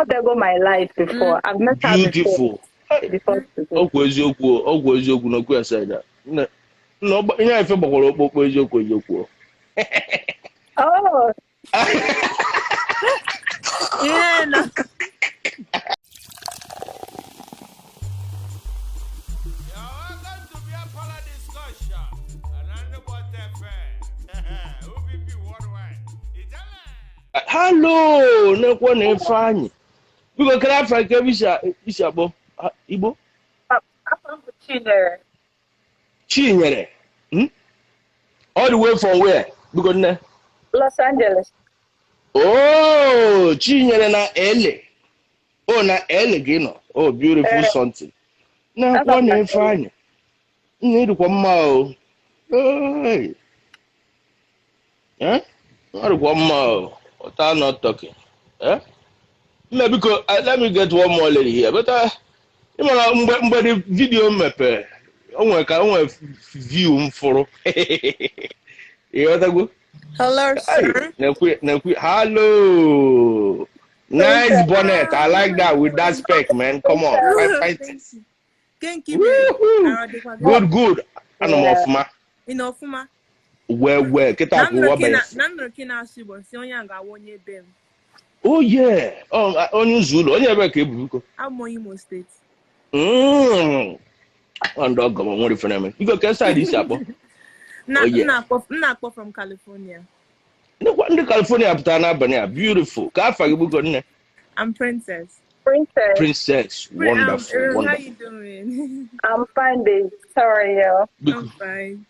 Bịago my life before. I've met her before. Beautiful. Before today. Okwu eziokwu, okwu eziokwu na okwu ya side a. Nne, nna ihe ife gbakwara okpokpo eziokwu eziokwu. Oh, Yeah, no. You're welcome to Beer Parlor Discussion. And I'm OVP Worldwide. Ijele! Hello, nekwe na Ifeanyị. Biko kere afa nke ebe isi akpọ Igbo? Afọ m bụ Chinyere. Chinyere. Hmm? All the way from where? Biko nne. Los Angeles. Oh, Chinyere na Ele. Oh, na Ele gị nọ. Oh, beautiful Eh. something. Na-ekwe na Ifeanyị. Nne dịkwa mma o. Hey. Eh? Ọ dịkwa mma o. Without not talking. Eh? Nne biko, let me get one more lady here. But ị mara mgbe the video mepere, o nwere ka o nwere view m fụrụ. Ịghọtago? Hello, Hey, sir. nekwe, hello. Nice bonnet. I like that with that spec, man. Come on. Fight, fight. Thank you. Thank you. Woohoo. Good, good. Ana m ọfụma. Ị nọ ọfụma? Well, well. Kịta Na ka ụwa banyere. m nụrụ ka ị na-asụ Igbo, si onye a ga-awụ onye be m. Oh, yeah. Oh, onye ụzọ ụlọ. Onye ebe ka ebu biko. Abụ m onye Imo steeti. Ọ ndị ọgọ m nwere ife na-eme. Biko, ka side isi akpọ. Oh, yeah. M na-akpọ from California. Ndị California pụtara n'abalị a. Beautiful. Ka afa gị biko nne. I'm Princess. Princess. Princess. Wonderful. How Wonderful. you doing? I'm fine, babe. Sorry, yo. Biko. I'm fine.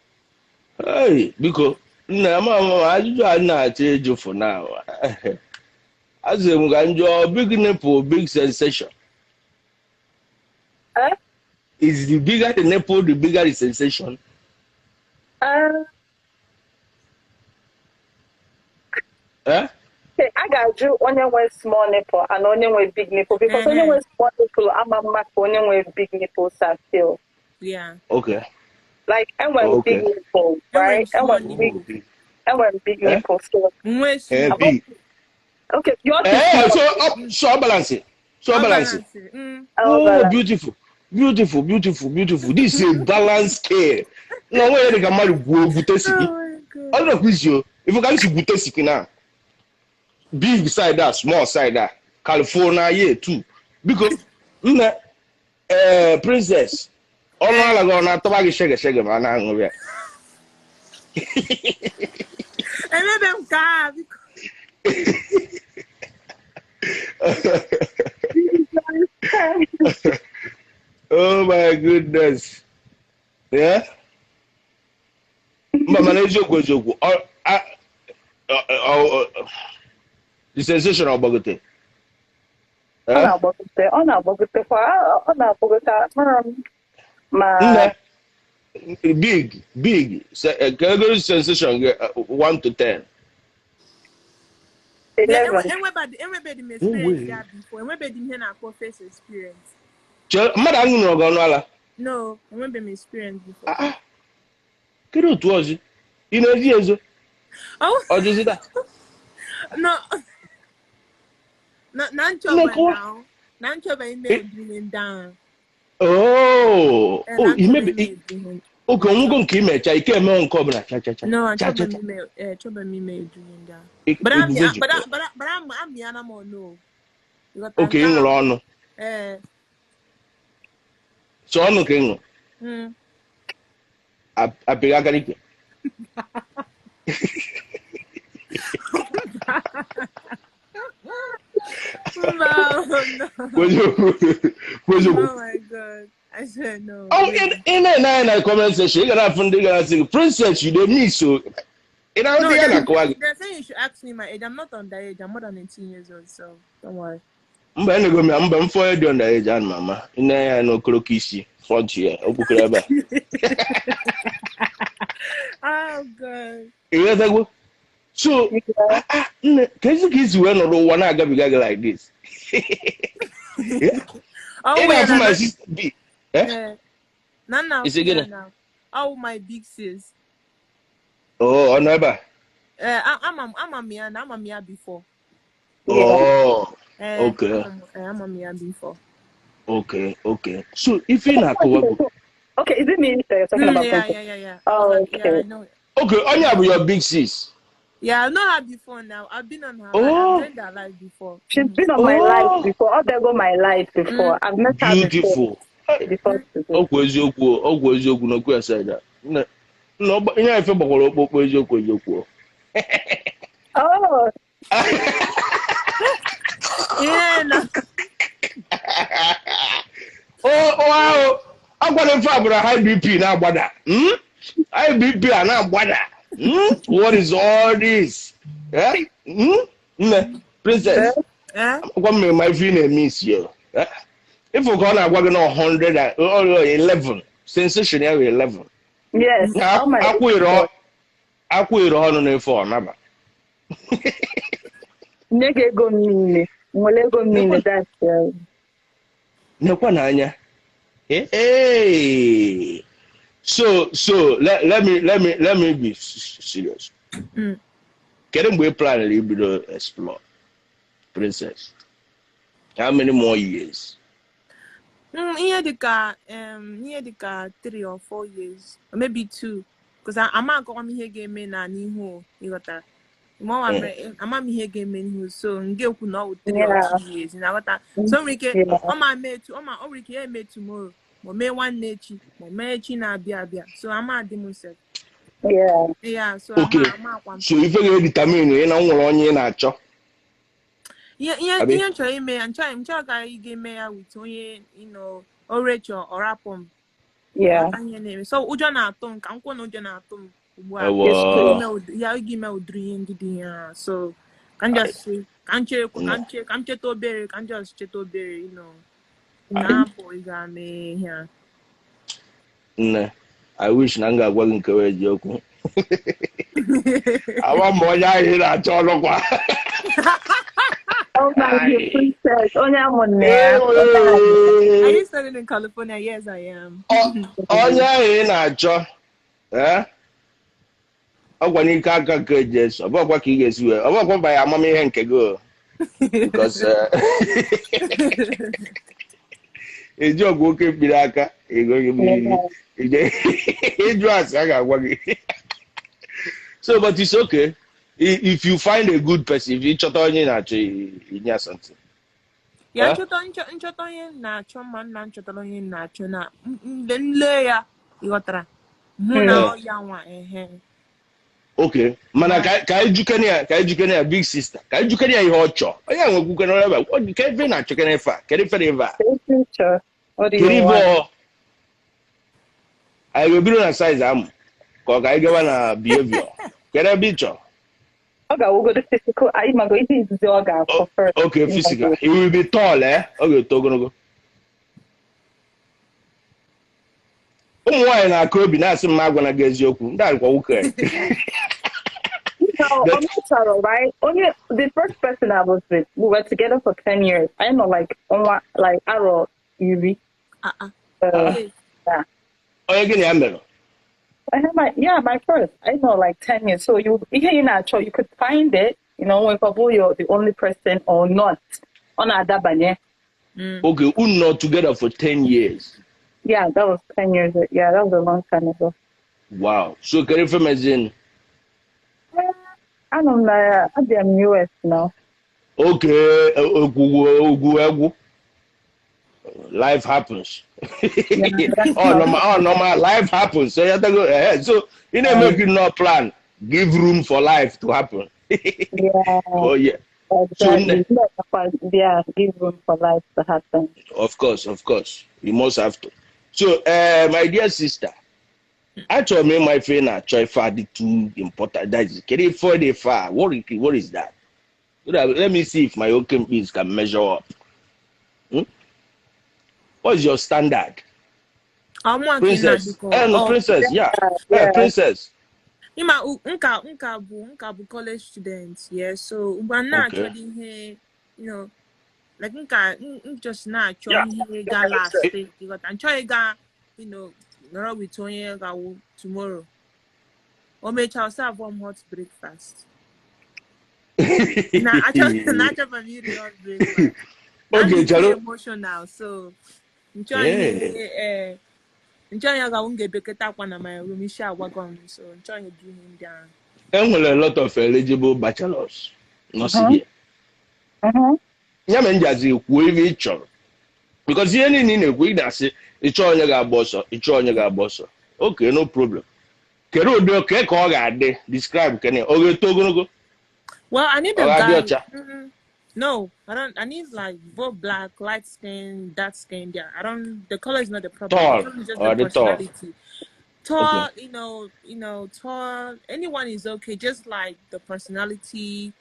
Hey, biko. Nne, ama ama ajụjụ a na-achọ ịjụ for now. Asị m ka m jụọ big nipple, big sensation. Eh? Is the bigger the nipple, the bigger the sensation? Eh? Okay, I ga-ajụ onye nwe small nipple and onye nwe big nipple because onye nwe small nipple ama mma ka onye nwe big nipple sa feel. Yeah. Okay. Like, enwere Okay. big nipple, right? Enwere Enwere big Eh? nipple. So, Nwe Eh, big. okay, yours is Eh, small. so up, so balance it. So balance it. Oh, Oh, balance. beautiful. Beautiful, beautiful, beautiful. This is a balanced scale. No, nwere dị ka mmadụ gwuo gwute siki. Oh my God. Ọ dịkwa isi o. If you can see gwute siki na. Big side that, small side that. California, yeah, too. Biko, nne, princess, ọnụ ala gị ọ na-atọba gị shege shege ma a na-aṅụ ya. Emebe m ka a, biko. Oh my goodness. Yeah? Mba, mana eziokwu eziokwu. The sensation ọ gbagote. Ọ na-agbagote, ọ na-agbagotekwa, ọ na-agbagote, amara m ma Nne, big, big. Ka ego sensation gị 1 to 10. 11. Enwebeghị m experience ya before. Enwebeghị m ihe na-akpọ first experience. Mmadụ aṅụrụ gị ọnụ ala? No, enwebeghị m experience before. Ah, ah. Kedu otu ọzọ? Ị na-ezi ezo? Oh. Ọ dịzị taa? No. Na nchọba now. Na nchọba ime ụdị ndị ahụ. Oh, Eh, oh, na nchọba imebe ime ụdị ihe. oke onwego nke imecha ike emewo nke ọbụla cha cha cha. No, Cha, cha, achọba cha. m ime, chọba m ime ụdị ihe ndị ahụ. But I'm, Ebube ji. but I, but I, but I'm, I'm ya na m ọnụ. Oke ị ṅụrụ ọnụ. Eh. So ọnụ ka ị ṅụrụ. Apịghị aka n'ike. Mba, oh, no. Kweziokwu. Oh my God. I said no. Oh, ị na-ene anya na comment section, ị ga na-afụ ndị gara sị gị, Princess, you dey miss o. Ị na-ahụ No, ndị ya na-akọwa gị. they're saying you should ask me my age. I'm not underage. I'm more than 18 years old, so don't worry. Mba, enego m ya, mba, m fọ dị underage anụ mama. Ị na-anya ya n'okoroko isi, front ya, okwukere ebe a. Oh God. Ị ghọtago? So, nne, ka ezi ka isi wee nọrọ ụwa na-agabiga gị like this? Oh, Ị na-afụ wait, my sister B. Eh? Yeah. Nana, Is it gonna? now. Oh, my big sis. Oh, ọ nọ ebe a? I'm a Mia before. Oh. Okay. Ama m ya before. Okay. So ife ị na-akọwa bụ Okay, is it me that you're talking about? Yeah, Princess? yeah. Oh, I was like, yeah, okay. I know. Okay, onye a bụ your big sis. Yeah, I know her before now. I've been on her live. Oh. I've joined her live before. She's been on my Oh. life before. Oh, there go my life before. I've met her before. Beautiful. Before today. Okwu eziokwu, okwu eziokwu n'okwu ya side a. Nne, nna ihe ife gbakwara okpokpo eziokwu eziokwu. Oh, Yeah, no. O ahụ agwara ife a bụrụ high BP na-agbada. High BP a na-agbada. What is all this? Eh? Nne, princess, Eh? gwa m ma ife ị na-eme isi ya. Eh? Ife ka ọ na-agwa gị na 111 sensation ya wụ 11. Yes. Oh my. Akwụ ire ọnụ na-efe ọ naba. Nye gị ego m niile. Nwere ego m niile. That's Nekwa n'anya. Hey. So let me be serious. Kedu mgbe ị plan ibido explore, princess? How many more years? Ihe dịka 3 or 4 years, or maybe 2, because ama akọwa m ihe ga-eme na n'ihu o, ịghọtara? Ma ọ ama m ihe ga-eme n'ihu, so m ga-ekwu na ọ wụ 3 or 2 years, na-aghọta? So o nwere ike ọ ma mee etu ọ ma o nwere ike ya eme tomorrow, ma o mee nwanne echi, ma o mee echi na-abịa abịa, so ama adị m sef. Yeah, so ama akwa m. So ife ga-edetermine ị na nwere onye ị na-achọ. Ihe Abi? Ihe m chọrọ ime ya, nchọrọ ka ị ga-eme ya with onye orecho ọ rapụ m. Ghọta ihe na-eme, so ụjọ na-atụ m ka m kwuo na ụjọ na-atụ m ugbu a. Ewo. Ya ịga ime ụdịrị ihe ndị dị ya, so ka m just say, ka m chere ka m chere ka m cheta obere, ka m just cheta obere na-apụ ịga mee ihe a. Nne, I wish na m ga-agwa gị nke wee eziokwu. Awa m onye ahụ ị na-achọ ọlụkwa. Oh my God, princess. Onye amụ nne ya. Onye amụ. Are you studying in California? Yes, I am. Onye ahụ ị na-achọ, eh? Ọ gwa n'ike aka nke Jesu, ọ bụghịkwa ka ị ga-esi wee, ọ bụghịkwa ba ya amamihe nke gị o. Because eji ọgwụ oke mkpiri aka ego gị mmiri. Ịjụ asị a ga-agwa gị. So, but it's okay. If you find a good person, if ị chọta onye ị na-achọ, inye ya something. Ya Eh? nchọta onye m na-achọ, ma nna m chọtara onye m na-achọ na nle ya, ịghọtara, hụ na ọ ya nwa ehe. Okay, mana ka anyị jukene ya, ka anyị jukene ya, big sister, ka anyị jukene ya ihe ọ chọọ. Onye a nwekwukene onye ebe a, ka ife na-achọ kene ife a, kedu ife na ife a? Future. What do Kedu you ife want? ọ? Anyị ga-ebido na size amụ, ka ọ ka anyị gawa na behavior. Kedu ebe ị chọrọ? Ọ ga-awụgodo physical. Anyị mago ihe izizi ọ ga-afọ first. Okay, physical. He will be tall, eh? Ọ ga-eto ogologo. Ụmụ nwaanyị na-akụ obi na-asị m agwana gị eziokwu. Ndị a kwa nwoke. No, I'm right? Only the first person I was with, we were together for 10 years. I know, like, onwa, like, arọ iri. Ah, ah. Yeah. Onye gịnị ya mere? I had my, yeah, my first. I know, like, 10 years. So you, here in actual, you could find it, if you're the only person or not. On adabanye. Okay, unu nọ together for 10 years. Yeah, that was 10 years. Yeah, that was a long time ago. Wow. So kedu ife mezin? I don't know. I'm in US now. Okay, ogwugwu ogwu egwu. Life happens. Yeah, Oh, normal, oh, normal. Life happens. So you have to go ahead. So you know, make you no plan. Give room for life to happen. Yeah, Oh yeah. exactly. Yeah, give room for life to happen. Of course, of course. You must have to. So, my dear sister, achọrọ m ịma ife ị na-achọ, ife a dị too important. That is, kedu ife ọ dị ife a? What is that? So that, let me see if my oke mkpis can measure up. What is your standard? Ọmụ nke Princess. na-adịkọ. Eh, no, princess, yeah. Eh, princess. Ịma nka bụ college student, yeah, so mgbe m na-achọ dị ihe like nka m just na-achọ ihe ga last, ịghọta, nchọ ịga nọrọ with onye ga-awụ tomorrow o mechaa ọ serve m hot breakfast. Na achọ na achọba m iri heartbreak. Oge I'm chere. Emotional, so nchọ ihe ee nchọ ya ga m ga-ebekọta akwa na my room isi agwago m, so nchọ ihe dị ihe ndị ahụ. Enwere a lot of eligible bachelors nọsi here. Ya mere m ji azị kwuo ife ị chọrọ, because ihe niile ị na-ekwu, ị na-asị ịchọ onye ga-agba ọsọ, ịchọ onye ga-agba ọsọ. Okay, no problem. Kedu ụdị oke ka ọ ga-adị? Describe kene ọ ga-eto ogologo. Well, I need a Ọ ga-adị guy. ọcha? No, I don't. I need like both black, light skin, dark skin. Yeah, I don't. The color is not the problem. Tall. The problem is just Or the the tall. personality. Tall, tall. Anyone is okay. Just like the personality,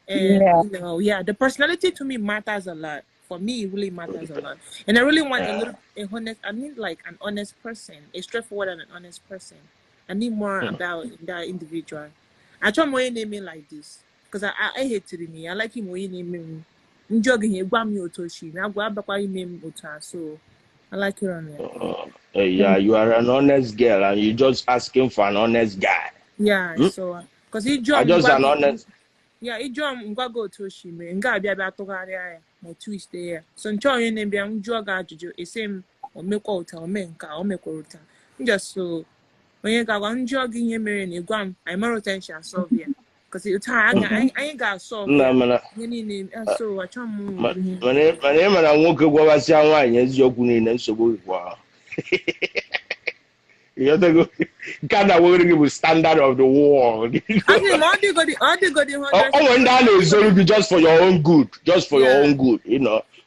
and yeah, the personality to me matters a lot. For me, it really matters a lot. And I really want a little, a honest. I need like an honest person, a straightforward and an honest person. I need more about that individual. I try more name me like this because I hate me. I like him when name me. Njọ gị gwa m ya otu o si na agwa abakwa ime m otu a, so I like it on there. Yeah, you are an honest girl and you just asking for an honest guy. Yeah, so because he I just an honest. Yeah, ịjụọ m ngwa gị otu o si mee nga abịa bịa tụgharịa ya ma twist ya, so nchọ onye na-ebịa m jụọ gị ajụjụ esi m o mekwa ụta o mee nke a o mekwara ụta m just so onye ga-agwa m jụọ gị ihe mere na ịgwa m anyị mara otu anyị si asolve ya, because otu a anyị ga-asolve Nna ya mana ihe niile, so achọ m ihe mana ị mara nwoke gwawasịa nwaanyị eziokwu niile, nsogbu gwa. Ịghọtago? Nke a na-awere gị bụ standard of the world. Asị m ọ dịgodi O nwere ndị a na-ezoru gị just for your own good, just for your own good.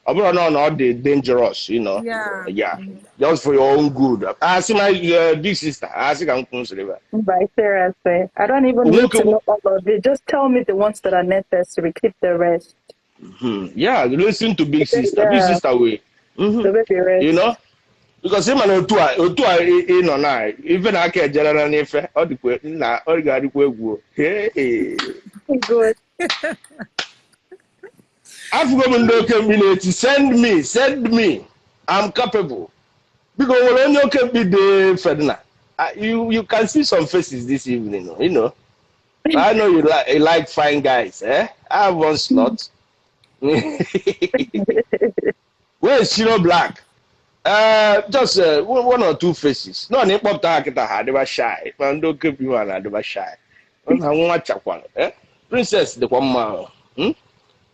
Ọ bụrụ na ọ dị dangerous. Yeah, just for your own good. Asị my big sister, asị ka m kwụsịrị ebe a. But seriously, I don't even need Nwoke to know all of it. Just tell me the ones that are necessary. Keep the rest. Yeah, listen to big sister. Big sister way. The the rest. You know? Because ịma na otu a ị nọ na ife na aka ejerela n'ife ọ dịkwa na ọ ga-adịkwa egwu o. Hey. Good. Afụgo m ndị oke mkpi na-eti, "Send me, send me, I'm capable." Biko, nwere onye oke mkpi dị Ferdinand? You can see some faces this evening. I know you like fine guys, eh? I have one slot. Where is Chino Black? Just one or two faces. No, na ịkpọpụta ha kịta ha adịba shy. Ma ndị oke mkpi nwa na-adịba shy. Na nwa chakwara. Eh? Princess dịkwa mma ahụ.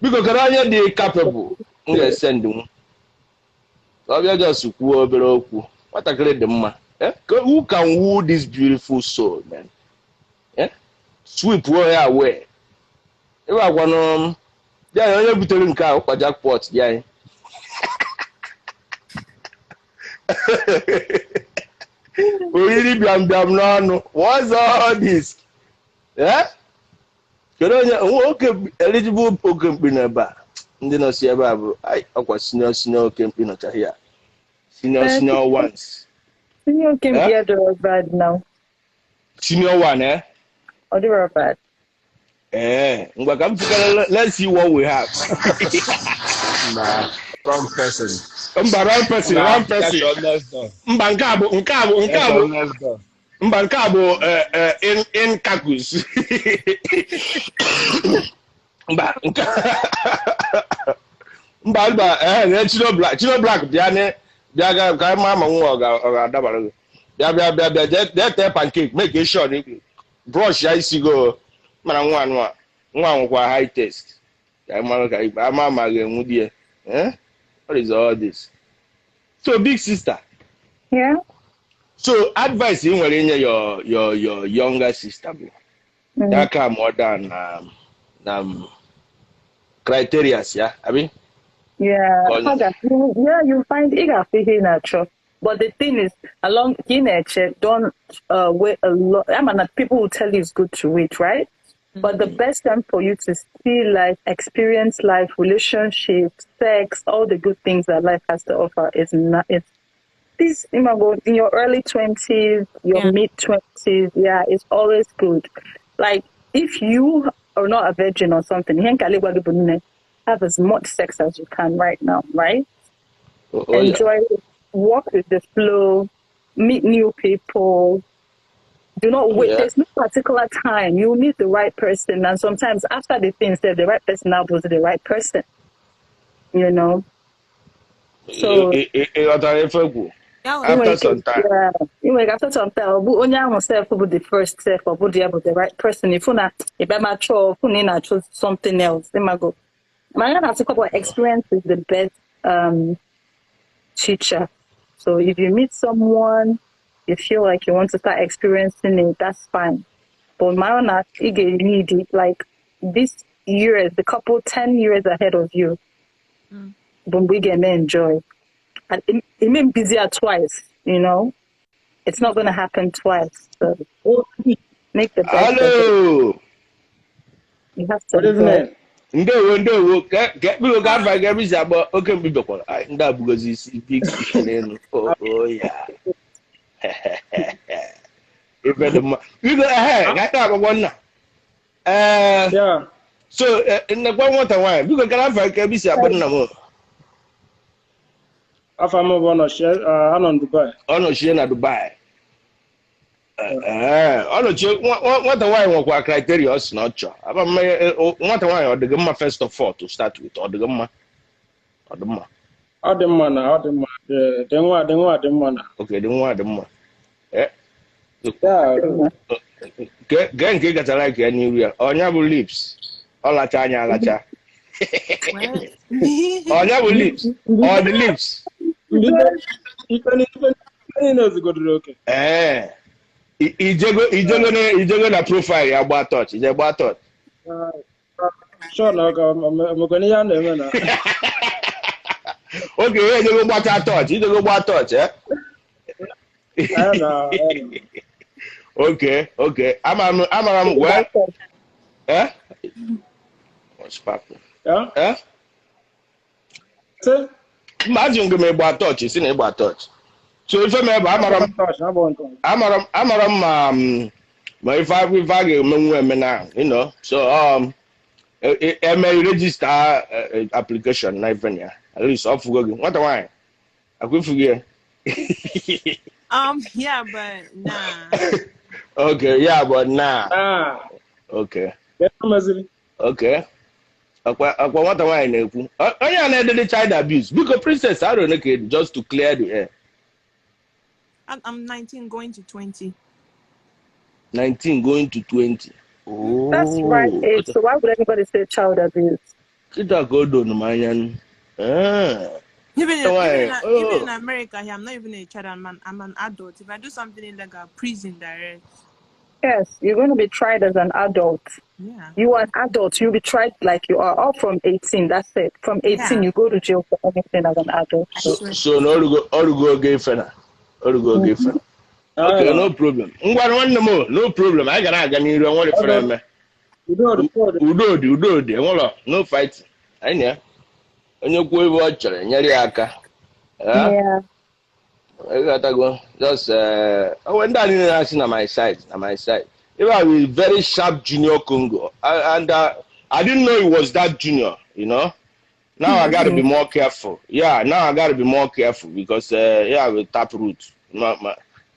Biko, kedu onye dị capable m ga-esend m? Ka ọ bịa just kwuo obere okwu. Nwatakịrị dị mma. Eh? Who can woo this beautiful soul, man? Eh? Sweep ya away. Ebe agwanụ m. Dị anyị onye butere nke a ụkwa jackpot dị anyị. Oriri bịam bịam n'ọnụ. What's all this? Eh? Kedu onye onwe oke eligible oke mkpi nọ ebe a? Ndị nọ si ebe a bụ ai, ọkwa senior senior oke mkpi nọcha here. Senior senior ones. Senior can Eh? be a bad now. Senior one, eh? Or they bad. Eh, ngwa ka m fụkara, let's see what we have. Nah, wrong person. Mba, wrong person, Nah, wrong person. That's your next door. Mba, nke a That's bụ your next door. Mba, nke a bụ in kakus. Mba, nke mba, eh, Chino Black, Chino Black, bịa ne bịa ga ka ma ma nwa ọ ga-adabara gị. Bịa bịa bịa bịa jee jee tee pancake, make sure na brush ya isi go mana nwa nwa nwa nwekwa high taste ka anyị mara ka anyị ama ma ga-enwu di ya. Eh, what is all this? So big sister, Yeah. so advice ị nwere inye your younger sister bụ ya ka more than na criteria ya abi? Yeah. Yeah, you find it a natural. But the thing is, along in nature, don't wait a lot. I mean, people will tell you it's good to wait, right? But the best time for you to see life, experience life, relationships, sex, all the good things that life has to offer is not. It's this, in your early 20s, your mid 20s. Yeah, it's always good. Like if you are not a virgin or something, have as much sex as you can right now, right? Oh, yeah. Enjoy, walk with the flow, meet new people. Do not wait. Yeah. There's no particular time. You meet the right person, and sometimes after the thing said, the right person now was the right person. You know. So Ị ghọtara ife kwu? Ya After inwe ike, some time. yeah, inwe ike after some time, ọ bụ onye ahụ self bụ the first self, ọ bụ ya bụ the right person. Ifu na ị bịa ma chọọ, fụ na ị na-achọ something else, ịmago. Ma ya na-asịkwa bụ experience is the best teacher. So if you meet someone, you feel like you want to start experiencing it, that's fine. But mara na ị ga-need it, like this year, the couple 10 years ahead of you, bụ mgbe ị ga-eme enjoy. And it may be busier twice. It's not going to happen twice. So make the best of it. Hello. You have to Good enjoy. evening. Ndewo, ndewo. Biko ka afa gị ebe isi agba oke mkpi bịakwara. Ai, ndị abụgozi isi big fish n'elu. Oh, ya. Ife dị mma. Biko, ehe, ka anyị na-agbagwo nna. Ee, Yeah. so nnekwa nwata nwaanyị, biko kara afa gị ebe isi agba nna m. Afa m bụ Ọnọchie, anọ m Dubai. Ọ nọchie na Dubai. Ee, ọ nọchie nwata nwaanyị nwekwa criteria ọ sị na ọ chọọ. Aba mma nwata nwaanyị ọ dị gị mma first of all to start with, ọ dị gị mma? Ọ dị mma. Ọ dị mma na ọ dị mma. Dị nwa dị nwa dị mma na. Okay, dị nwa dị mma. Eh, Yeah. gee nke ị gachara like ya n'iru ya. Ọnya bụ lips. Ọ lacha anya alacha. Well, Ọnya bụ lips. Ọ dị lips. Ife ife niile ozigodoro oke. Ee. Ijego na profile ya gbaa touch. Ije gbaa touch. Sure na ọ ga omekwana ihe a na-eme na. Okay, ya ejego gbachaa touch. Ijego gbaa touch, eh? Ya na ya na. Okay. Amara m well. Eh? What's poppin'? Ya? Eh? Sị? Mba, ajụ m gị ma ịgba touch, si na ịgba touch. So ife m ebe amara m Touch, abụọ ntọ. amara m ma ife a ga-emenwu eme na. So eme register application na ife na ya. At least ọ fụgo gị. Nwata nwaanyị, akwa ifugo ya. Yeah, but nah. Okay, yeah, but nah. Ah, Okay. ya meziri. Okay. Ọkwa nwata nwaanyị na-ekwu. Onye a na-edede child abuse. Biko, princess, I don't know, just to clear the air. I'm 19 going to 20. 19 going to 20. That's right Oh. age. So why would anybody say child abuse? Kịta ka o donu m anya nụ. Ah. Even in, Why? even, in, Oh. even in America here, I'm not even a child. I'm an adult. If I do something illegal, prison direct. Yes, you're going to be tried as an adult. Yeah. You are an adult. You'll be tried like you are. All from 18. That's it. From 18, Yeah. you go to jail for anything as an adult. I So, swear. so na orugo oge ife na. Orugo oge ife na. Okay, no problem. Ngwa nwanne m o, no problem. Anyị ga na-aga n'iru enwere ifere eme. Udo dị, udo dị. Udo dị, udo dị, enwere no fighting. Anyị na ya. Onye kwuo ebe ọ chọrọ, nyere ya aka. Eh? Yeah. Ịghọtago? Just oh, ndị a niile na-asị na my side, na my side. Ebe a with very sharp junior Congo. And I didn't know he was that junior. Now I got to be more careful. Yeah, now I got to be more careful because yeah, with tap root.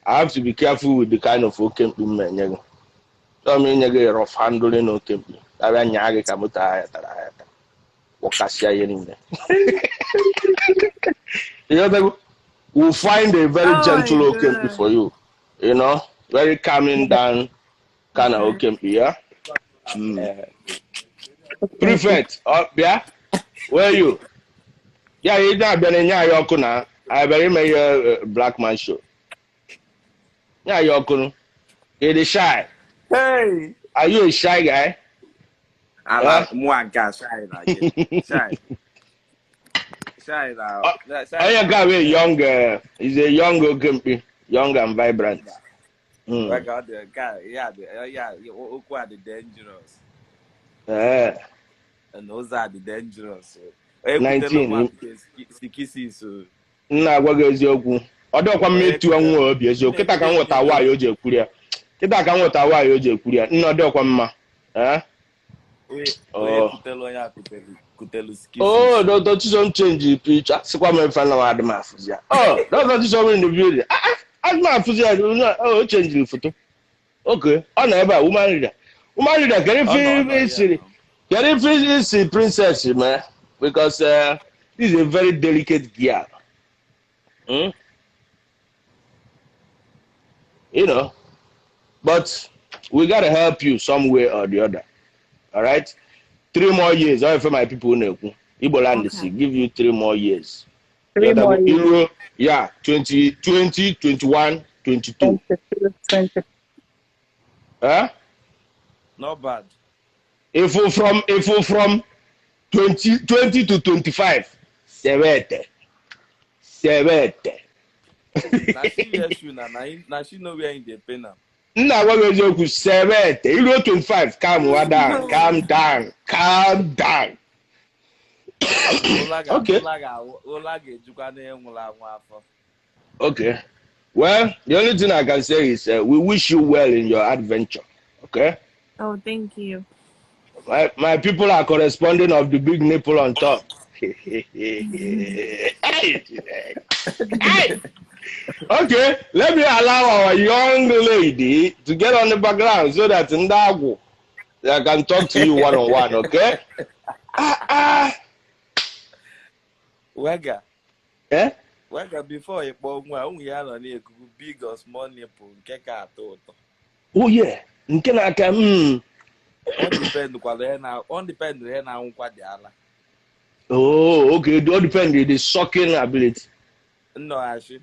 I have to be careful with the kind of oke mkpi m na-enye gị. Chọọ m inye gị rough handling oke mkpi. Abịa nyaa gị ka moto ahịa tara ahịa tara. Wọkasịa ihe niile. Ịghọtago? We'll find a very Oh my gentle oke mkpi God. for you. Very calming down kind of oke mkpi, yeah? Prefect, bịa. Where you? Ya, ị na-abịa na-enye anyị ọkụ na anyị bịara ime ihe black man show. Nye anyị ọkụ nụ. Ị dị shy? Hey! Are you a shy guy? Ala Eh? mụ a nke a shy na gị. Shy. Shy na shy Onye na nke a bụ a young, is a young okemkpi, young and vibrant. Maka ọ dị nke a ya dị ya okwu a dị dangerous. Na ụzọ a dị dangerous. Ekwutela 19. m sikisis o. M na-agwa gị eziokwu. Ọ dịkwa mma Onye ịtụ nwa obi eziokwu. Kịta ka m nweta nwaanyị o ji ekwuri ya. Kịta ka m nweta nwaanyị o ji ekwuri ya. Nna, ọ dịkwa mma. Eh? Onye onye Oh. kutelu onye a kutelu sikisis. Oh, Dr. Chisom change the picture. Sikwa m ife na adị m afụzi ya. Oh, Dr. Chisom in the building. Ah, ah, adị m afụzi ya. Oh, o change the photo. Okay, ọ nọ ebe a, woman leader. Woman leader, kedu Ọ nọ ife ya isiri? nọ. Kedu ife isi princess mee? Because this is a very delicate girl. Hmm? You know, but we gotta help you some way or the other. All right? 3 more years. All for my people na-ekwu. Igbo land Okay. si give you 3 more years. 3 more years. Iruo, yeah, 20, 20, 21, 22. 22, 20. Huh? Not bad. If you from 20, 20 to 25, 70. 70. Na she wear shoe na na she know where in dey pain am. Nna gwa gị eziokwu, 70. Iruo 25, calm down, calm down, calm down. Okay. Ụla ga-ejukwa na ịnwụrụ anwụ afọ. Okay. Well, the only thing I can say is we wish you well in your adventure. Okay? Oh, thank you. My people are corresponding of the big nipple on top. Hey. Hey. Okay, let me allow our young lady to get on the background so that Ndagwu, I can talk to you one on one, okay? Wega. Eh? Wega, before you kpọọ nwa, ụmụ ya nọ na-ekuku big or small nipple nke ka atọ ụtọ. Oh yeah, nke na-aka Ọ depend kwara ya na ọ depend ya na anwụkwa dị ala. Oh, okay. It all depend on the sucking ability. Nnọghachi.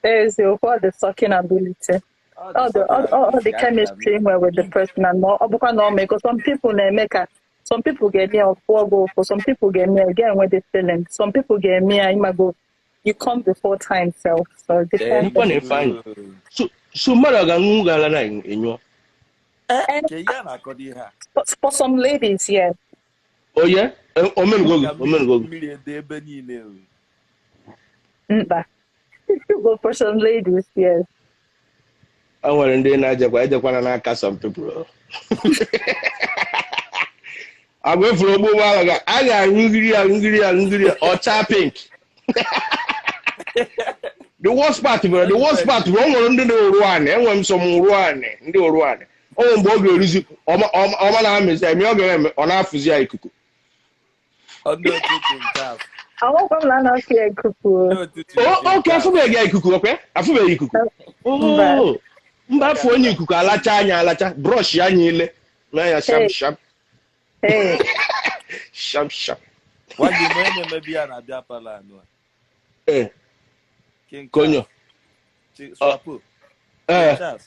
Eziokwu, all the sucking ability. All All the chemistry nwere with the person and ọ bụkwa na ọ mee, 'cause some people na-eme ka some people ga-eme ya ọfụ ọgụ ụfụ, some people ga-eme ya ga enwe the feeling, some people ga-eme ya ịmago you come before time self, so it depends. Nkwa na-efe anyị. So mmadụ ọ ga-aṅụ gara na enyo. Ke ihe a na-akọdo ihe a. For some ladies, yeah. Oh yeah? Omenugo gị, omenugo gị. Mmiri ede ebe niile o. Mba. But for some ladies, yes. O nwere ndị na-ejekwa ejekwana n'aka some people. Agwa efuru ogbo ụgbọala ga a ga-aṅụgiri ya ṅụgiri ya ṅụgiri ya ọcha pink. The worst part bụ the worst part bụ o nwere ndị na-oru anị, enwere m some oru anị, ndị oru anị. O nwere mgbe ọ ga-eruzi ọma na-amịzi eme ọ ga-eme ọ na-afụzi ya ikuku. Ọ ndị otu King Charles. Awakwa m na a na-afụ ya ikuku. Ndị otu O King oke Charles. afụbeghị ya ikuku okwe? Afụbeghị ikuku. Mba. Oh, mba afụ onye ikuku alacha anya alacha brush ya anya ile mee ya sham Hey. sham Hey. sham sham. Gwa gị ma onye na-emebi ya na-abịa palọ anụ a. Eh, King konyo. Charles. Swapo. Eh, King Charles.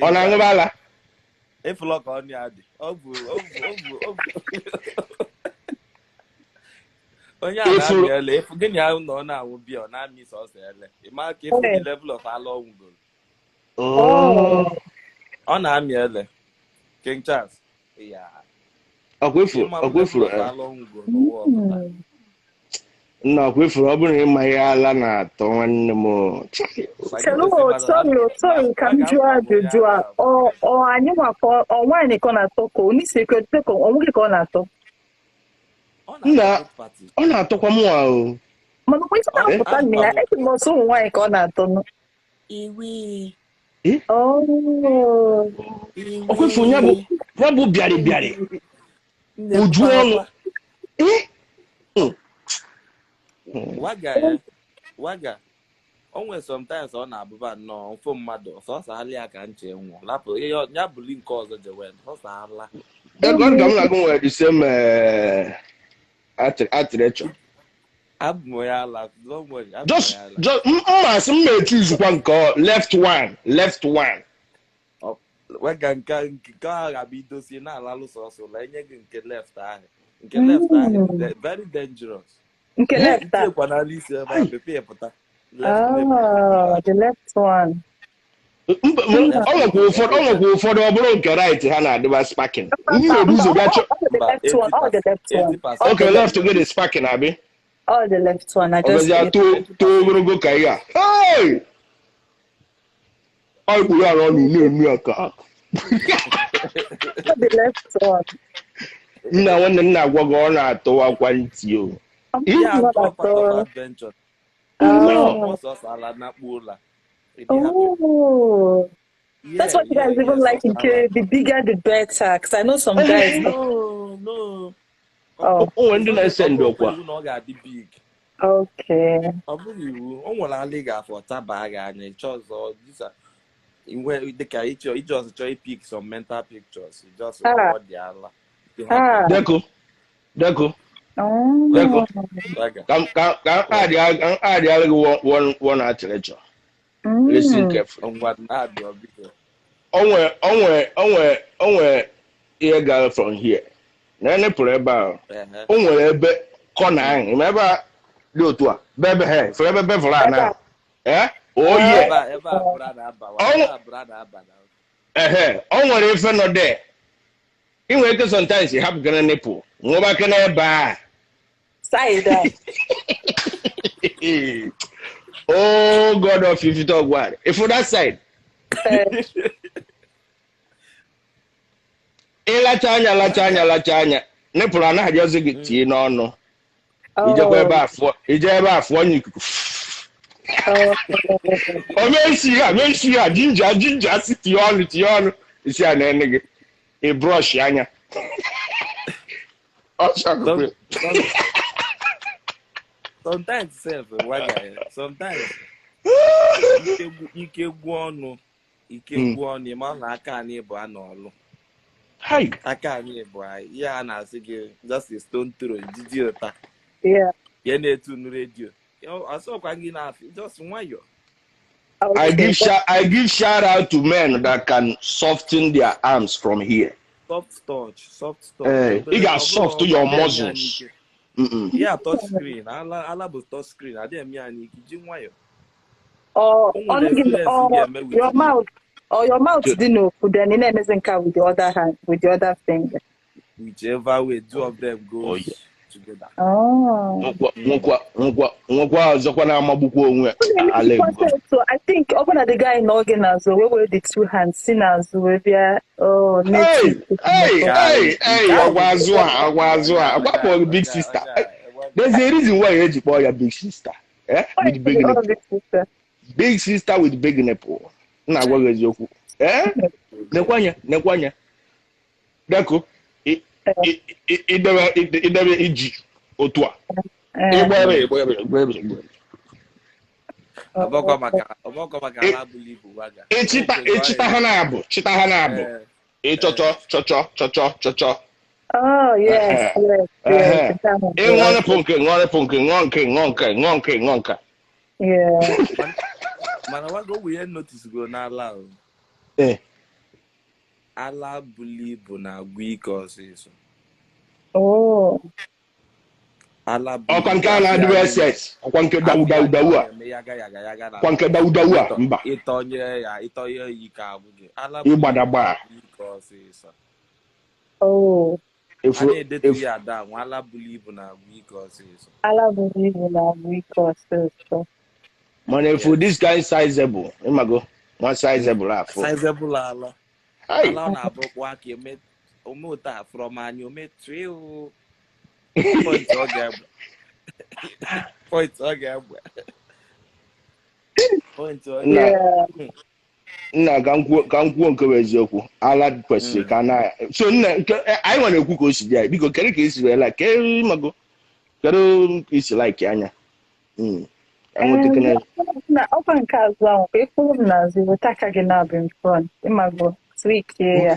ọ na-aṅụba ala? Ịfụlọ ka ọ ya dị. Ọ bụ ọ bụ ọ bụ ọ bụ onye a Ịfụrụ na-amị ele ịfụ gịnị ahụ na ọ na-anwụ biya ọ na-amị sọsọ ele ị ma ka ịfụ the level of ala ọ nwụgoro. Oh. Ọ na-amị ele King Charles ya. Ọkwa ifuru, ịma ọkwa level ifuru, of ala ọ nwụgoro n'ụwa ọpụta. Nna ọkwa ifuru ọ bụrụ na ịma ihe ala na-atọ nwanne m. Chai. Hello, sorry, sorry, ka m jụọ ajụjụ a. Ọ anyị nwa ka ọ nwaanyị ka ọ na-atọ ka onye isi ka ọ nwoke ka ọ na-atọ? Ọ Nna na-atọ both party. ọ na-atọkwa mụ o. Mana mgbe isi Eh? na-apụta na ya, eji m ọsọ ụmụ nwaanyị ka ọ na-atọ nụ. Iwe. Eh? Oh. Ọkwa ifuru ya bụ bịarị bịarị. Nne Uju ọnụ. mpaghara Eh? Waga ya waga o nwere sometimes ọ na-abụba nnọọ mfo mmadụ sọsọ ala ya ka nche nwụọ lapụ ihe ya buli nke ọzọ jewe sọsọ ala. Ego ka m na-agụ nwere the same atịrịchọ. Abụ m onye ala, don't worry, abụ m Just onye ala. Just mma asị m na-echuzukwa nke left one, left one. Waga nke ahụ ga-abụ idosie na-alalụ sọsọ ụla enye gị nke left ahụ, nke left ahụ very dangerous. Nke left a. Ntiekwa n'ala isi ebe a pepe pụta left nipple. Ah, the left one. Mba, ọ nwekwa ụfọdụ ọ bụrụ nke right ha na-adịba sparking. Ndị Mba, na-ebu mba, ụzọ bịa chọ. all the Mba, left one, all the left one. 80%. Okay, left gị dị sparking abi. All the left one. I Ọ just bịazịa too ogologo ka ihe a. Hey! Ọ kpuru arụ ọnụ na-enu ya ka. All the left one. Nna nwanne m na-agwa gị ọ na-atụwakwa ntị o. Ya Not atọ at part of all. adventure. No. Ọsọsọ ala nakpuo ụla. Ị dị happy. Oh. That's Yeah, what you yeah, guys yeah, even like soft in ala. K. The bigger the better. Because I know some guys. No, no. Oh, O nwere ndị It's not na-ese ọ ndị bụrụkwa ọkwa. iwu na ọ ga-adị big. Okay. Ọ bụrụ iwu, o nwere ala ị ga-afọ taba gị anya ịchọ ọzọ dịsa inwe dịka ịchọ iji ọzọ chọọ ipik some mental pictures, you just Ah, ṅụọ dị ala, dị happy. ah. Deko, deko, deko. Oh. Waga. Ka m adịara gị one architecture. Listen carefully. Ngwa na-adị biko. O nwere ihe gara from here. Na enepụrụ ebe ahụ. Ehe. O nwere ebe kọna ahụ. Ị ma ebe a dị otu a. Be ebe ha. Fere ebe bevụrụ a na. Eh? Oh yeah. Ebe a bụra na-aba, ebe a bụra na-aba na. Ehe. O nwere ife nọ there. Ị nwere ike sometimes ị hapụ gana nipple. Nwụba kene ebe a. Side up. Oh God of if you talk what. If for that side, ịlacha anya lacha anya lacha anya nipple anaghị ọzọ gị tie n'ọnụ. Ijekwa ebe Oh. a fụọ ije ebe a fụọ anya ikuku. Oh. O mee ya mee ya jinja jinja si tie ọnụ tie ọnụ isi a na-ene gị. Ị brọsh anya. Ọ chakwa. Sometimes sef waga ya, sometimes ike gwụ ọnụ, ike gwụ ọnụ, ịma na aka anyị bụ a n'ọlụ. Hai. Aka anyị bụ anyị, ihe a na-asị gị just a stone throw, jiji ụta. Yeah. Ya na-etu nu redio. Asọkwa gị na-afị, just nwayọ. I Okay. give shout I give shout out to men that can soften their arms from here. Soft touch, soft touch. Eh, ị Obere ọ ga-soft bụrụ your adịghị eme anyị muscles. ike. Mm-mm. Ya touch screen, ala bụ touch screen, adịghị eme anyị ike, ji nwayọ. Or O nwere on give experience ị or ga-eme with your me. mouth or your mouth didn't know then in amazing car with the other hand, with the other finger. Whichever way, two of them Oh yeah. goes together. Oh. Nwekwa ọzọkwa na-amagbukwa onwe ala ebugo. So I think open at the guy in n'azụ wee were the two hands si n'azụ wee bịa, oh, Hey, na-eti hey, Nke ahụ hey, hey, nke ahụ ọgwa azụ a, ọgwa azụ a, ọgwa kpọrọ gị big sister. There's a reason why eji kpọọ ya big sister. Eh? With big all nipple. big sister. Big sister with big nipple. M na-agwa gị eziokwu. Eh? Nekwa anya, nekwa anya. Deko, idebe iji otu a. Ịgba ebe, ịgba ebe, ịgba ebe, ịgba ebe. Ọgbakọ maka ala bụrụ ibu waga. Ịchịta O nwere ịchịta ha na-abụ, chịta ha na-abụ. Ịchọchọ, chọchọ, chọchọ, chọchọ. Oh, yes, yes, yes. That one, Ị ṅụọ yes. nipple nke, ṅụọ nipple nke, ṅụọ nke, ṅụọ nke, ṅụọ nke, ṅụọ nke. Yeah. Mana waga, o nwere ihe notice go n'ala o. Eh. Ala bụrụ ibu na-agwụ ike ọsịsọ. Oh. Ala bụrụ Ọkwa ibu nke a afịa na-adịbe na-eme ss ọkwa nke dawu afịa dawu dawu a na-eme yaga yaga yaga na ọkwa nke dawu dawu a mba. Ịtọnye ya ịtọnye ya ike agwụ gị. Ala bụrụ ibu Ịgbadagba. na-agwụ ike ọsịsọ. Oh. A Efu na-edetu efu. ya ada nwa ala bụrụ ibu na-agwụ ike ọsịsọ. Ala buru ibu na-agwụ ike ọsịsọ. Mana efu Yes. this guy sizable, ịmago nwa sizable afọ. Sizable ala. Hai. Ala ọ na-abụ kpụọ aka eme ome ụta from anya ome trio point ọ ga-egbe point ọ ga-egbe point ọ Nna. ga-egbe. Yeah. Nna, ka m kwuo nke bụ eziokwu, ala kwesịrị ka na so nna nke anyị nwere ekwu ka o si dị anyị. Biko, kedu ka esi wee like kedu, ịmago, kedu ka isi like anya? Enweta kene. Na ọkwa nke azụ ahụ ka ịkwụrụ m n'azụ weta aka gị na-abụ in front, ịmago tweakie ya.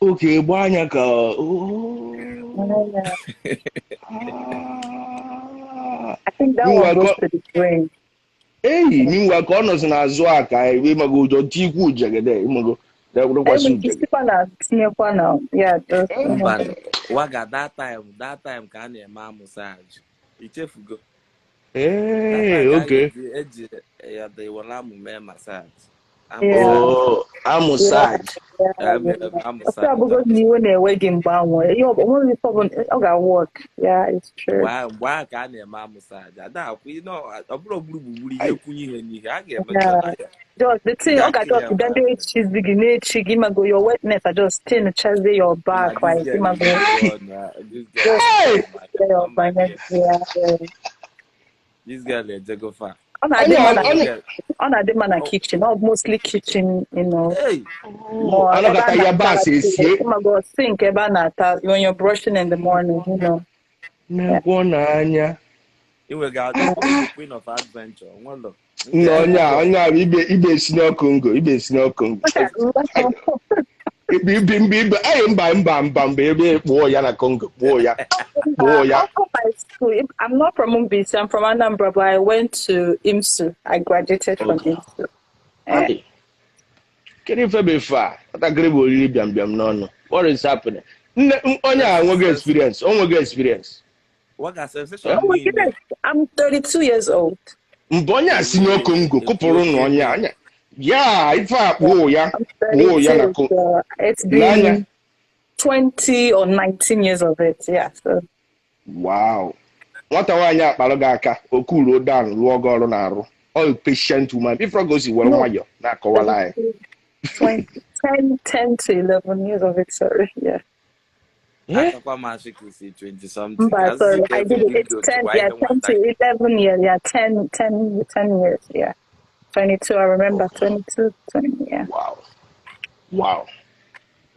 Okay, gbaa anya ka oh. Yeah. Ah. I think that one Meanwhile, goes to the brain. Eyi, meanwhile, ka ọ nọzi n'azụ a ka ịmago ụjọ tikwu ujegede, ịmago dekwasị Enwere ike ujegede. isikwa na tinyekwa na ya just Mba, waga, that time ka a na-eme amụsaj, ichefugo that Ee, time ka a okay. ga-eji eji ya were amụ mee massage. Yeah. Oh, amụsaj. Yeah. Amụsaj. Ofe abụgo na iwe na-ewe gị mgbe ahụ, ihe ọ onweghị ife ọbụla ọ ga-work. Yeah, it's true. Mgbe ahụ ka a na-eme amụsaj ada akwụ ọ bụrụ gburugburu ihe kwunye ihe n'ihe a ga-emecha na ya. Just the thing, ọ ga just bịa na-echizi gị na-echi gị, ịmago your wetness are just thin chazie your back, Na like this girl ịmago is gone, this girl just Hey! your oh my back, God. yeah. This girl ejego far. Ọ na-adị Onye mma na onye ọ na-adị mma na kitchen. Ọ mostly kitchen. Hey, More ebe a anọkọta na-ata yabasị esie. Ịmago sink ebe a na-ata when you're brushing in the morning. Na-ekwo n'anya. Inwega the queen of adventure. Nwelo. Nna onye a onye a bụ ibe ibe si na Congo, ibe si na Congo. Ibe ibe mba ibe anyị mba mba mba mba ebe kpụọ ya na Congo, kpụọ ya, kpụọ ya. After my school, I'm not from Mbaise, I'm from Anambra, but I went to IMSU. I graduated from IMSU. Eh, Hey, kedu ife bụ ife a nwatakịrị bụ oriri bịam bịam n'ọnụ? What is happening? Nne onye a enweghị experience, o nweghị experience. Waga sensation Oh my niile. goodness, I'm 32 years old. Mgbe onye a si na Congo kụpụrụ na onye a onye ya ife a kpụọ ya I'm kpụọ ya na 32, Congo so it's n'anya. been 20 or 19 years of it. Yeah. So Wow, nwata nwaanyị akpara gị aka okuruo dan rụọ gị ọrụ na-arụ ọ patient woman ifrọ ka o si were no, nwayọ na-akọwala anyị. 20, 10, 10 to 11 years of it. Sorry. Yeah. Eh? Akakwa m asị ka isi 20 something. But Asịsị sorry, ka I ebe did it. ndị It's otu 10, kwa yeah, ihe 10 to nwata. 11 years. Yeah, 10, 10, 10 years. Yeah. 22, I remember. 22, 20, yeah. Wow.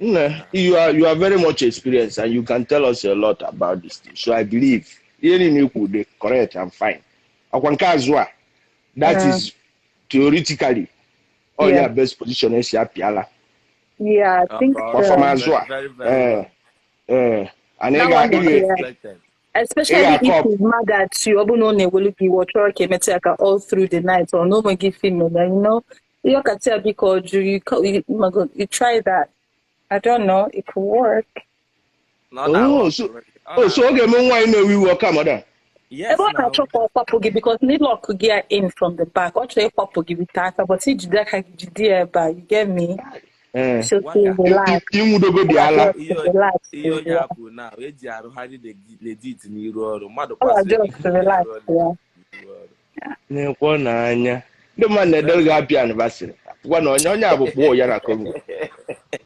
Nne, you are very much experienced and you can tell us a lot about this thing. So I believe ihe niile ikwu dị correct and fine. Ọkwa nke azụ a, that is theoretically all ya best position esi apịala. Yeah, I think Kwa from so. azụ a. Very, very Eh, well. eh, and ị That ga one ị is, ga yeah. Expected. ị Especially if ga-akọ he's mad at you, ọ bụrụ na ọ na-ewelu gị iwe, ọ chọrọ ka emetụ ya aka all through the night, or na o nweghị female, you know. Ihe ọkacha ya biko jụ, you try that. I don't know, it could work. Na ọ na-arụ Oh, so ọrụ. Ọ oh, so na-arụ. ọ ga-eme nwaanyị na-ewe iwe ọka madam. Yes, Ebe ọ now. na-achọ ka ọ kwapụ gị because n'ịlọkụ gị ya in from the back, ọ chọrọ ịkwapụ gị with aka, but ijide aka gị jide ya ebe a, you get me? Eh. So to Waga. relax. Inwudogo dị Ọ ala. ga-ajọ Ihe to relax. ihe onye Yeah. a kwuru na eji arụgharị legit n'iru ọrụ mmadụ Ọ kwasịrị ga-ajọ to relax. arụ Yeah. n'iru ọrụ. Na-ekwo n'anya. Ndị mmadụ na-edere gị happy anniversary. Gwa na onye onye a bụ kpụọ ya na Congo.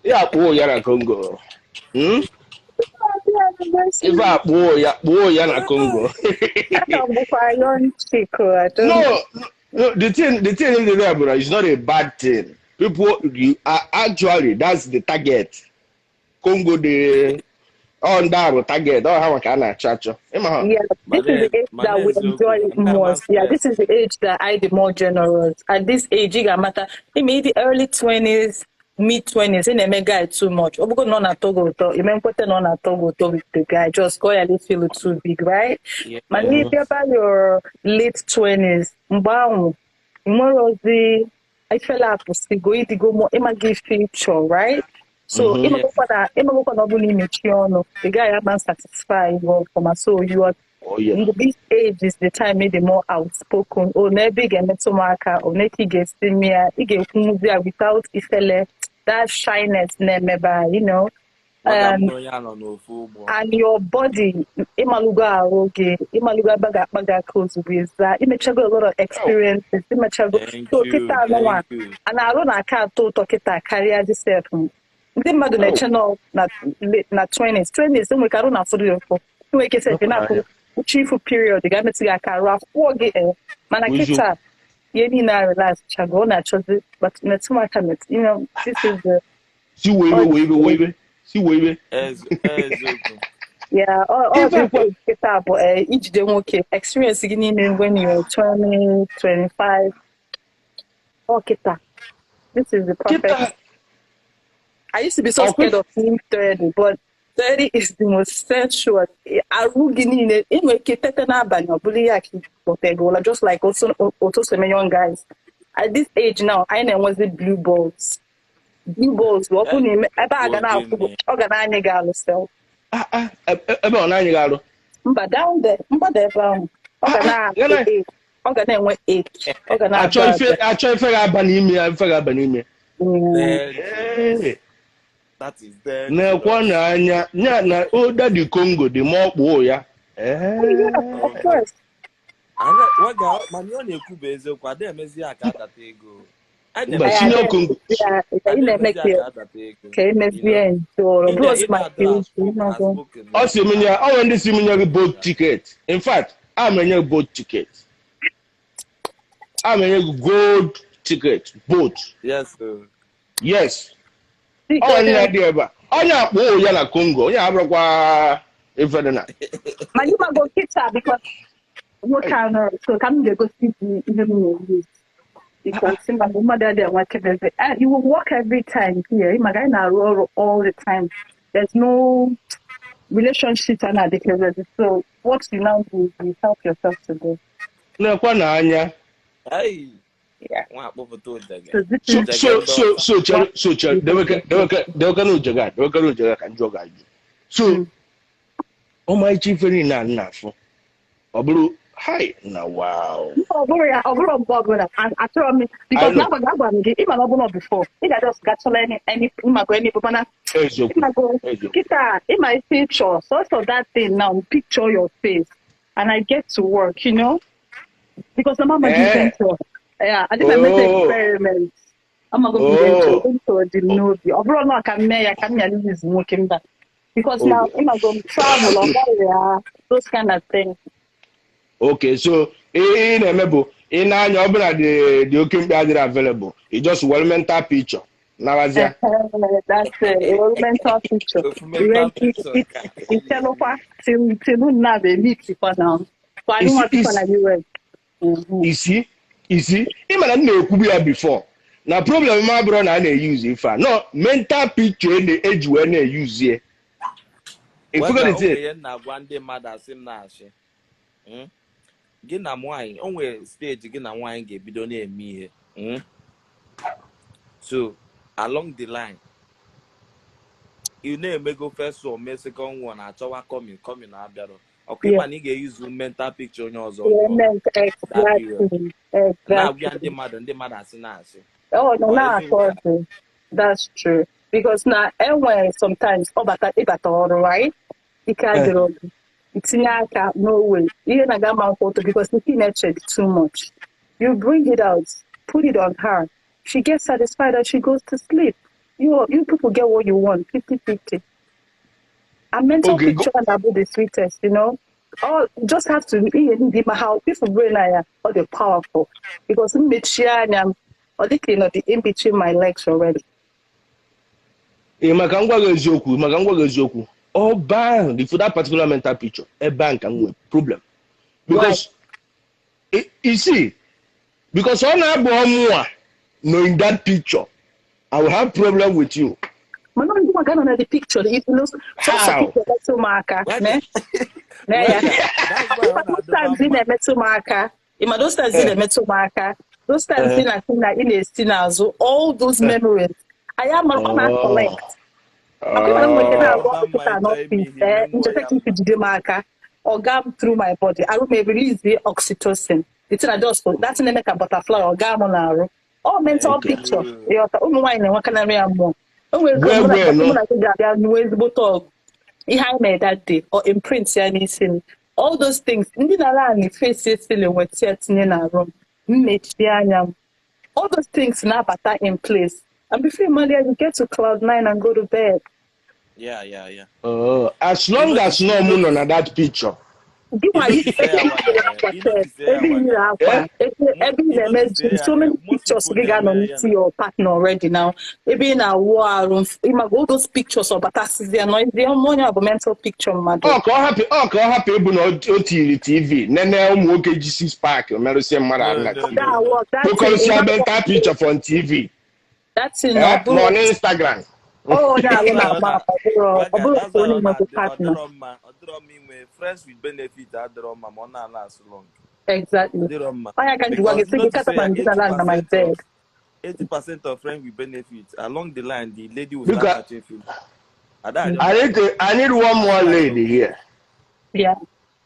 Ya kpụọ ya na Congo. Happy anniversary. Ife a kpụọ ya na Congo. Aka m bụkwa young chick, oh, I don't No, the thing in the there, is not a bad thing. People, you are actually, that's the target. Congo the ọ ndị a bụ target ọ ha maka a na-achọ achọ ịma ha. Yeah, this is the age Mana that we eziokwu, enjoy it ndị ama most. Yeah, this is the age that I the more generous. At this age, you got matter. In the early 20s, mid 20s, ị na-eme guy too much. Ọ bụgo na ọ na-atọ gị ụtọ, ime nkweta na ọ na-atọ gị ụtọ with the guy, just go and feel too big, right? Mana ị bịa by your late 20s, mgbe ahụ, ị nwere ozi ifela apụsịgo ịdịgo more ịmaga ife ịchọ, right? So ịmagokwa na ọ bụrụ na imechi ọnụ, the guy ama satisfy you ọfụma. So you are Oh, yeah. in this age is the time ị dị more outspoken. O n'ebe ị ga-emetụ m aka, o n'eke ị ga-esi m ya, ị ga-ekwunwuzi ya without ifele that shyness na-emebe. Waga m na onye a nọ n'ofu ụgbọ. And your body, ịmalụgo ahụ gị, ịmalụgo ebe a ga-akpa gị aka ozugbo ịza, imechago a lot of experiences, imechago. Thank So you, kịta anụnwa, thank you. a na-arụ na-aka atọ ụtọ kịta karịa dị sef. Ndị mmadụ na-eche nọ na 20s, 20s enwere ka arụ na-afụrụ ya ụfụ. Enwere ike sef ị na-afụ uche ifu period ga-emetụ gị aka arụ afụọ gị eh. Mana Eziokwu. kịta ihe niile a relax chago, ọ na-achọzi but metụ m aka metụ, this is the Si wee iwe wee iwe wee iwe si wee iwe. Eziokwu. Yeah, all Ife this age kịta bụ eh, ijide nwoke experience gị niile when you're 20, 25. Ọ kịta. This is the perfect. Kịta I used to be so ọkwa scared of being 30, but 30 is the most sensual. Arụ gị niile, ị nwere ike tete n'abalị ọ bụrụ ya ka ị kpọtegoola, just like otu so eme young guys. At this age now, anyị na-enwezi blue balls. Blue balls bụ ọ bụrụ na ebe a ga na-akwụ gị, ọ ga na-anyị gị alụ self. Ah, ah, ebe ọ na-anyị gị arụ. Mba down there, mgbada ebe ahụ. Ọ ga Ah, ah, na gana ọ ga na-enwe ache. Ọ ga achọ na-abịa ife abịa. Achọ ife ga-aba n'ime ya, ife ga-aba n'ime. Dangerous. Ee, That is dangerous. na-ekwe n'anya ya na older the Congo dị ma ọkpụ ya. Oh, yeah, of course. Waga, mana ọ na-ekwu bụ eziokwu, ada emezi ya ka adata ego. A Mba, na-emezi senior ya Congo. Yeah, a ị na-eme na-emezi ya ka ka adata ego. ka emezie njọ. Ị Bros na ma adị ịmago. outspoken. Ọ sị m nye ọ nwere ndị si m nye gị boat ticket. In fact, a m enye gị boat ticket. A ma enye gị gold ticket both. Yes o. Yes. Onye dị ebe a, onye akpọ ya na Congo, onye abụrụkwa ife dị na Mana ịmago kịta, because nwoke a nọrọ so ka m ga-egosi gị ihe m na-use, because ịmago mmadụ adịghị enwe kedebe. You will work every time here. Ịmaga anyị na-arụ ọrụ all the time. There's no relationship a na-adịkebe. So what you now do is you help yourself to go. Na-ekwe na anya. Hey, Yeah. nwa akpọpụta ụjaga. So this So is so so so chere, so chere, deweke deweke deweke na ujega, deweke na ujega, ka njọ ga-ajụ. So ọmarịcha ife niile a na-afụ, ọ bụrụ hi na wow. Ọ bụrụ ya, ọ bụrụ mgbe ọbụla achọrọ m, because I know. na agwa m gị, ịma na ọ bụrụ before ị ga-just gachala any ịmago any, mana Eziokwu. ịmago Eziokwu. kịta ịma isi ịchọ sọsọ that thing now, picture your face and I get to work, because na mama Eh. gị chọrọ, yeah, I did my mental Oh. experiment. Amago m Oh. ihe dị m n'obi. Ọ bụrụ na ọ ka m mee ya ka m ghara izu nwoke, mba, because now ịmago m travel, ọ gaghị ya, those kind of things. Okay, so ihe ị na-eme bụ ị na-anya ọbụla dị oke mkpa adịrị available, ị just were mental picture nawazia. That's it. A mental picture. Ofu mental picture ka. Ichelụkwa till unu na-meet kwa now. So I don't want people na US. Isi isi ị mara m na-ekwubu ya before na problem m abụrụ na a na-eyuzu ife a, no mental picture e na-eji wee na-eyuzie. Wega, o Ifugo nwere ihe m na-agwa ndị mmadụ, asị m na-achị. Gị na nwaanyị, o nwere stage gị na nwaanyị ga-ebido na-eme ihe. So along the line, ị na-emego first one, mee second one, achọwa coming coming abịarọ ọkụ. Ịma na ị ga-eyuzu mental picture onye ọzọ Yeah, nyụọ. Exactly. Na-agwa Exactly. ndị mmadụ asị na-asị. Oh, no, Ọ na eziokwu. atọ. That's true. Because na enwere sometimes ọ bata ịbata ọrụ, right? Ike adịrọ gị. Itinye aka, no way. Ihe na-aga ma nkwụ ụtọ because ike na-eche dị too much. You bring it out, put it on her. She gets satisfied and she goes to sleep. You people get what you want, 50-50. A mental Okay, go. picture na-abụ the sweetest. All just have to ihe ndị ma how people brain anya ọ dị powerful, because mmechi anya m, ọ dị ka ị nọ dị in between my legs already. Ị maka ngwa gị eziokwu, maka ngwa gị eziokwu, ọba ahụ the for that particular mental picture ebe ahụ ka m nwee problem, because you see, because ọ na-abụ ọmụ a nọ in that picture, I will have problem with you. Mana ndị nwa ga-anọ na the picture, sọsọ How? picture metụ m aka mee mee ya. That's why ọ Those na-adịba times ị mma. na-emetụ m aka, ịma those times ị na-emetụ m aka, those times ị na-asị na ị na-esi n'azụ, all those memories anyị amara ọ na-collect. Ọkụ ịma na m nwere ike na-arụ ọrụ kịta n'ọfịs, ee, ncheta ka isi jide m aka, ọ gaa m through my body, arụ m release oxytocin. The thing I just that thing na-eme ka butterfly ọ gaa m n'arụ. Ọ mental picture. Ịghọta, ụmụ nwaanyị na-enwekarị ya mmụọ. O nwere ike Wee mụ na wee mụ nọ. na gị ga-abịa nwee ezigbote ọgụ. Ihe anyị mere that day or imprint ya n'isi m. All those things ndị na-ala anyị face ceiling weta ya tinye n'arụ m, mmechie anya m. All those things na-abata in place. And before you know it, you get to cloud nine and go to bed. Yeah. As long as no mụ nọ na that picture. Gị nwa You notice ebe ya ị yiri akwa you sef, notice ya ebe ị yiri akwa, Eh? ebe ị na-eme You notice so ya many most pictures people gị ga-anọ na-eme ya n'isi your partner already now. Ebe ị na-awụ arụ, ịmaga all those pictures ọ batasịzi ya nọ ndị onye ọ bụ mental picture mmadụ. Ọ ka ọ hapụ ịbụ na o tiri TV nene ụmụ nwoke ji six pack merụsịa mmadụ ahụ na No, no, TV. no. That work, that thing, Kpokọrịsịa mental picture from TV. That thing, ọ Eh? Ma ọ bụrụ na Instagram. ọ onye alụ na-agba ọ bụrụ ọ bụrụ That's ka why onye ọ nwere na-adị ọ partner. dịrọ mma, ọ dịrọ mma inwe friends with benefit, adịrọ mma ma ọ na-ala asụ long. Exactly. Dịrọ mma. Onye ka njikwa gị Because sị gị notice kata ma ya ndị na na my 80% bed. of 80% of friends with benefit, along the line the lady will start Because catching feelings. Ada adịrọ I need one more lady here. Yeah.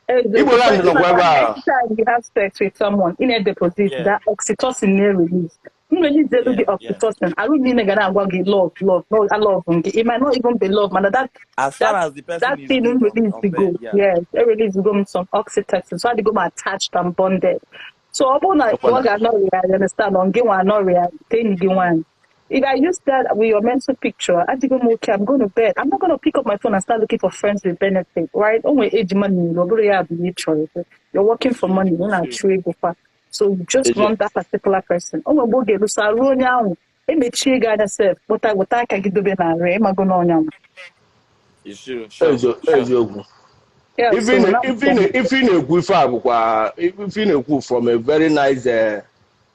Igbo land nọkwa ebe a. Anytime you have sex with someone, in a deposit, that oxytocin na-release. M release elu gị oxytocin, arụ niile ga na-agwa gị love, love, no, I love gị. It might not even be love, mana that As far that as the person that is thing good on, release on the go. bed, yeah. Yes, it release go some oxytocin. So I go attached and bonded. So ọ bụrụ na ọ ga-anọrị ya, you understand, ọ gị nwa anọrị ya, enyi gị nwaanyị. If I use that with your mental picture, I think I'm okay, I'm going to bed. I'm not going to pick up my phone and start looking for friends with benefit, right? Only age money, ọ bụrụ ya bụ ihe ị chọrọ. You're working for money, you're not True. ego fa. So you just Eje. want that particular person. O nwere mgbe oge elusa ruo onye ahụ emechie gị anya sef kpụta weta aka gị dobe narị ịmago n'ọnya ahụ. You sure? Sure. Sure. Eziokwu. Yeah, Ife so ị na- now ife ị na- ife ị na-ekwu ife a bụkwa ife ị na-ekwu from a very nice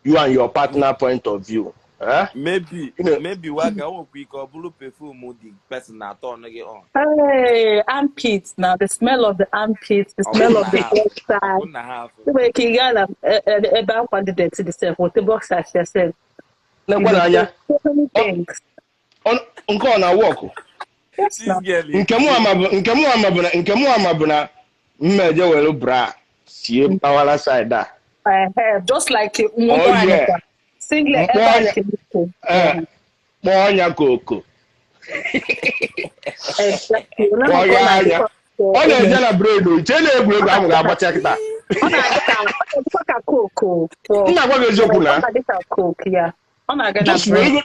you and your partner point of view. Eh? Maybe, You know- maybe waga o nwekwa ike ọ bụrụ perfume the person na-atọ ọnụ gị on. Hey, armpits now, the smell of the armpits, the Ọ smell bụrụ of the na ha afụ. Ọ boxers. bụrụ na ha afụ. Nwere ike ị gaa na ebe akwa dị dirty dị sef, wete boxers yourself. You Nekwa know, n'anya. so many things. Nke ọ na-work. Yes, This now. girl is Nke mụ ama bụ na mmeje were bra sie mpaghara side a. Just like Oh nwoke anyị yeah. kwa. Singlet Mkpọ ebe a anya nke nwoke. eh, kpọọ ọnya koko. Exactly. Onye Kpọọ maka ọ ya anya. na-adịkwa Ọ na-eje na bred o, chee na egwuregwu ahụ ga-agbacha kịta. ọ na-adị ka ọ na-adịkwa ka coke M na-agwa gị eziokwu ọ na na-adị ka coke ya. Ọ na-aga na just bread.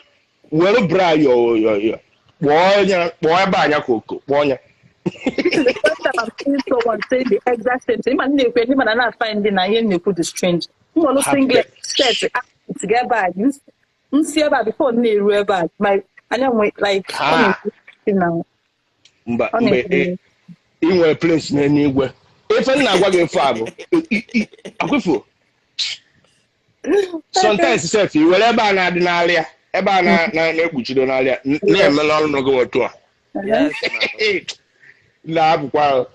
were bra yo yo yo kpọọ ya kpọọ ebe anya koko kpọọ ya. This is the first time I'm seeing someone say the exact same thing. Ịma na-ekwu ndị mana na-find na ihe m na-ekwu dị strange. M nwere singlet shirt tiga ebe a m si ebe a before m na-eru ebe a my anya nwe like ọ Ha na-ekwu na mba ọ mgbe na-ekwu ị nwere place n'eluigwe. Ife m na-agwa gị ife a bụ akwụfo sometimes sef i were ebe a na-adị n'alịa ebe a na-ekpuchido n'alịa na-eme n'ọnụ gị otu a. Yes, na. Na-abụkwa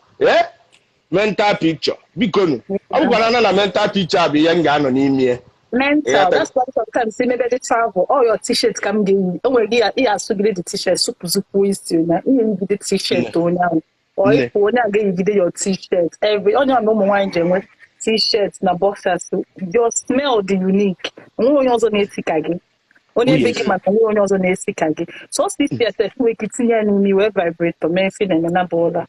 mental picture biko nu ọ bụkwa na na mental picture a bụ ihe m ga-anọ n'ime ya. Mental. Ịghọtago? That's why sometimes say maybe they travel. All your t-shirt ka m ga-eyi. O nwere gị ị asụgide the t-shirt sụpụzụpụ isi na ihe yigide t-shirt Nne. onye ahụ. Or Nne. ịpụ onye a ga-eyigide your t-shirt. Every onye ahụ na ụmụ nwaanyị ji enwe t-shirt na boxers. Your smell dị unique. Onwe onye ọzọ na-esi ka gị. Onye Oh, be yes. gị maka onwe onye ọzọ na-esi ka gị. So ọ sị isi nwere ike itinye ya n'imi wee vibrator mee ife na-eme na bụla.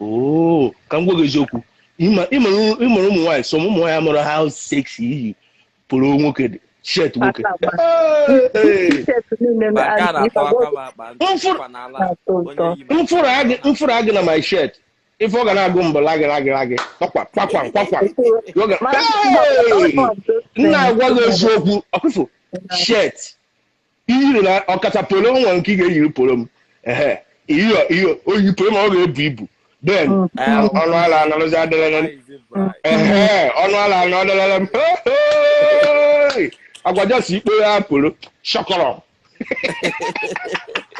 Oh, ka m gwa gị eziokwu ịmara ụmụ nwaanyị some ụmụ nwaanyị amụrụ how sexy iyi pụrụ nwoke dị shirt nwoke. Aka agba. Hey! T-shirt niile Ma nke a na na-atọ aka m akpa ntị Mfụrụ kwa n'ala na-atọ onye ụtọ. yi ma mfụrụ agị na my shirt ife ọ ga na-agụ mbụ lagị lagị lagị kwakwa kwakwa kwakwa. Mana Hey! all of those M na-agwa gị things. eziokwu ọkụfụ shirt iyiri na ọkacha polo nwere nke ị ga-eyiri polo m ehe iyo iyo oyi polo ma ọ ga-ebu ibu then ọnụ ala anọrọzi adịrịrị Why is it bright? ehe ọnụ ala anọ adịrịrị m agwa just ikpe ya polo shọkọrọ.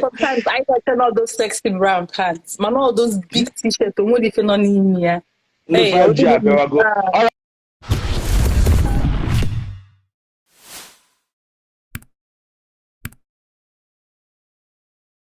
Sometimes I like all those sexy brown pants, man, all those big t-shirts, onwe ife nọ n'ime ya. Ndị Hey, 5G abịawago. ah, All